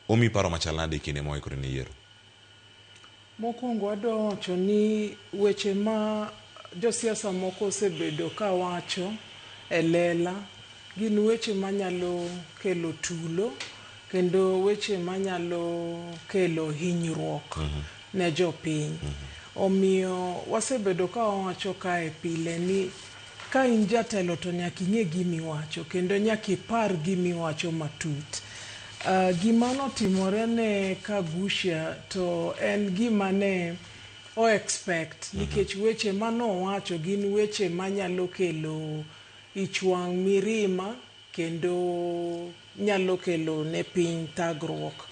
Omiyi paro machal nade e kinde ma waikore ne yiero? Mokwongo adwa wacho ni weche ma josiasa moko osebedo ka wacho e lela gin weche manyalo kelo tulo kendo weche manyalo kelo hinyruok ne jopiny. Omiyo wasebedo ka wawacho kae pile ni ka in jatelo to nyaka ing'e gima iwacho kendo nyaka ipar gima iwacho matut. Gima notimore ne Kagusha to en gima ne o expect nikech weche manowacho gin weche manyalo kelo ich wang', mirima kendo nyalo kelo ne piny thagruok.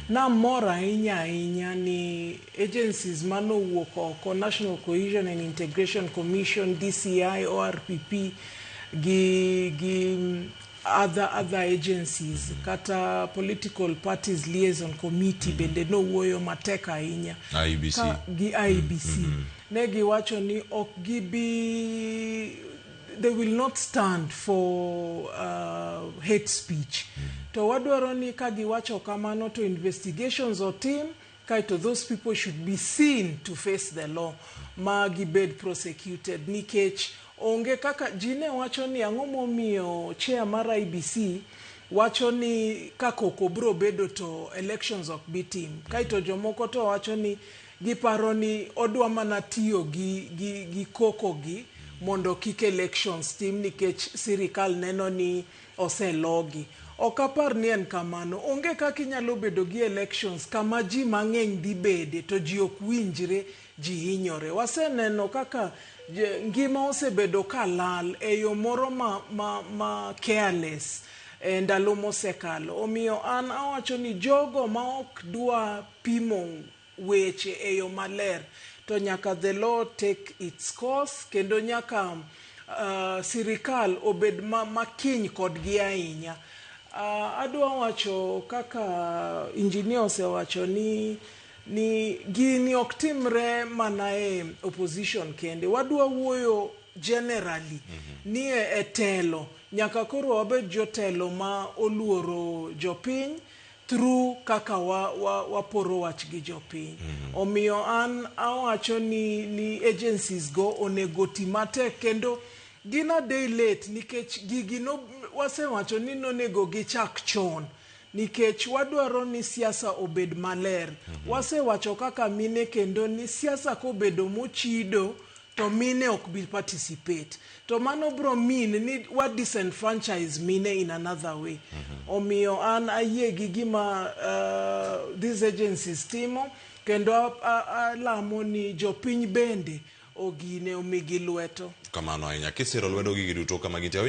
Namor ahinya ahinya ni agencies manowuok oko, National Cohesion and Integration Commission, DCI, ORPP gi other agencies kata Political Parties Liaison Committee bende nowuoyo matek ahinya. IEBC. Ka, gi IEBC. Ne giwacho ni ok gibi, they will not stand for hate speech. To wadwaro ni ka giwacho kamano to investigations otim kaeto those people should be seen to face the law ma gibed prosecuted, nikech onge kaka ji ne wacho ni ang'o momiyo chair mar IEBC wacho ni ka koko bro bedo to elections ok bi tim, kaeto jomoko to wacho ni giparo ni odwa mana tiyo gi koko gi mondo kik elections tim nikech sirikal neno ni oselogi. Ok apar ni en kamano. Onge kaka inyalo bedo gi elections kama ji mang'eny dhi bede to ji ok winjre, ji hinyore. Waseneno kaka ngima osebedo ka lal e yo moro ma careless e ndalo mosekalo. Omiyo an awacho ni jogo ma ok dwa pimo weche e yo maler to nyaka the law take its course, kendo nyaka sirikal obed makiny kodgi ahinya. Adwa wacho kaka engineer osewacho ni gini ok timre mana e opposition kende. Wadwa wuoyo generally ni e telo nyaka koro wabed jotelo ma oluoro jopiny through kaka waporo wach gi jopiny. Omiyo an awacho ni agencies go onego ti matek kendo gin a day late, nikech gigi no wasewacho ni nonego gichak chon, nikech wadwaro ni siasa obed maler. Wasewacho kaka mine kendo ni siasa kobedo mochido to mine ok bi participate, to mano bro mean ni wa disenfranchise mine in another way. Omiyo an ayie gi gima these agencies timo, kendo alamo ni jopiny bende ogine omigi lweto. Kamano ahinya. Kisiro lwedo gigi duto kama gintie.